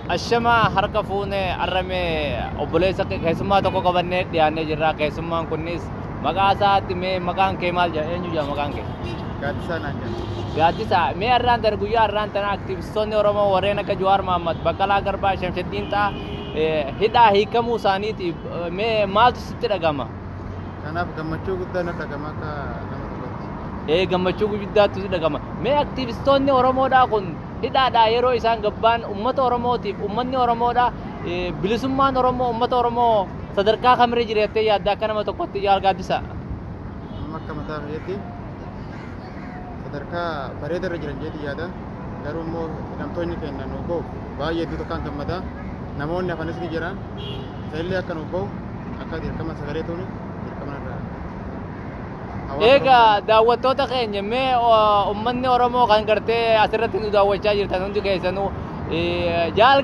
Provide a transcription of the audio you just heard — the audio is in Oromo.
Ashamaa harka fuunee arramee obboleessa keessummaa tokko qabannee dhiyaannee jirra. Keessummaan kunis maqaa isaatti mee maqaan kee maal jedha? Eenyu jedha maqaan kee? Gaaddisaa naan jedha. Gaaddisaa. Mee har'aan tana guyyaa har'aan tana aktivistoonni Oromoo warreen akka Jawaar Mahaammad, Baqqalaa Garbaa, Shamshaddiin Xaa hidhaa hiikamuu isaaniitiif mee maaltu sitti dhagama? Kanaaf gammachuu guddaa na dhagama akka nama tokkotti. Ee gammachuu guddaatu sitti dhagama. Mee aktivistoonni Oromoodhaa kun hidhaadhaa yeroo isaan gabbaan uummata Oromootiif uummanni Oromoodhaa bilisummaan Oromoo uummata Oromoo sadarkaa kamirra jira jettee yaadda akka nama tokkotti yaal Gaaddisaa? Amma akka mataa fayyatti sadarkaa bareeda irra jiran jeetii yaada. Garuu immoo hidhamtoonni keenya nuuf bahu baay'ee hedduu tokkaan gammada. Namoonni hafanis ni jira. Isa akka nuuf bahu akka dirqama sagalee tuuni dirqama irraa. Egaa daawwattoota keenya mee uummanni Oromoo kan gartee asirratti nu daawwachaa jirtan hundi keessanuu jaal